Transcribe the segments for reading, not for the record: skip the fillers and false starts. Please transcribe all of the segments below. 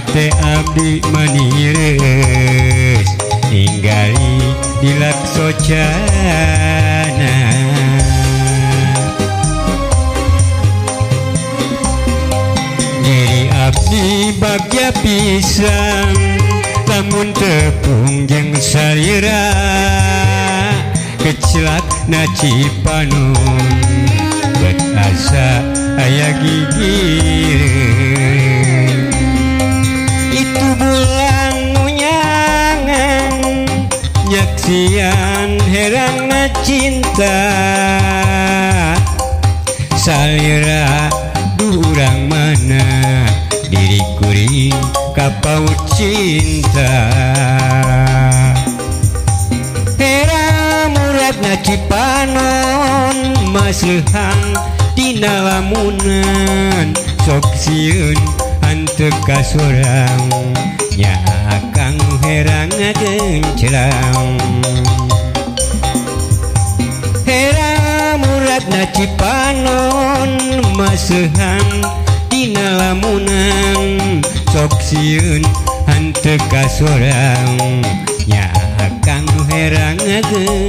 Hate abdi manireus ningali dilaksocana. Diri abdi bagja pisan lamun tepung jeung salira kecelat na Cipanon bet asa aya gigireun. Itu bulan nu nyangan nyaksian herangna cinta salira duh urang mana diri kuring kapaut cinta. Hera muradna Cipanon maseuhan dina lamunan sok sieun hanteu ka sorang nya akang herang ngagenclang. Hera muradna Cipanon maseuhan dina lamunan sok sieun hanteu ka sorang nya akang herang ngagenclang.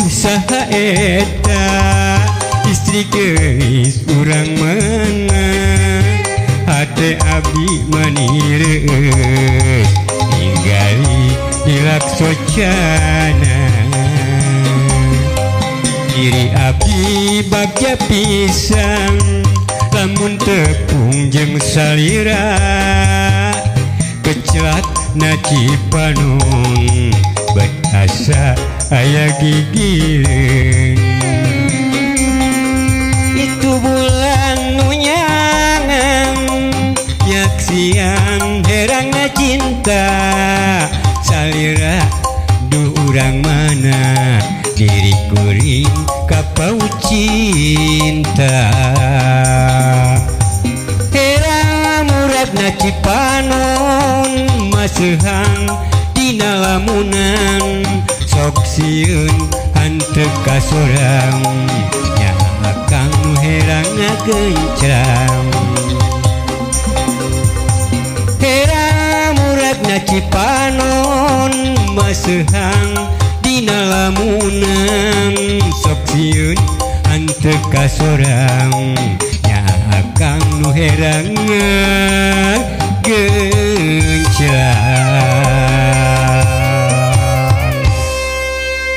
Saha eta istri geulis urang mana hate abdi manireus ningali dilaksocana. Diri abdi bagja pisan lamun tepung jeung salira kecelat na Cipanon bet asa aya gigireun. Itu bulan nu nyangan nyaksian herangna cinta salira duh urang mana diri kuring kapaut cinta. Hera muradna Cipanon maseuhan dina lamunan sok sieun hanteu ka sorang nya akang nu herang ngagenclang. Hera muradna Cipanon maseuhan dina lamunan sok sieun hanteu ka sorang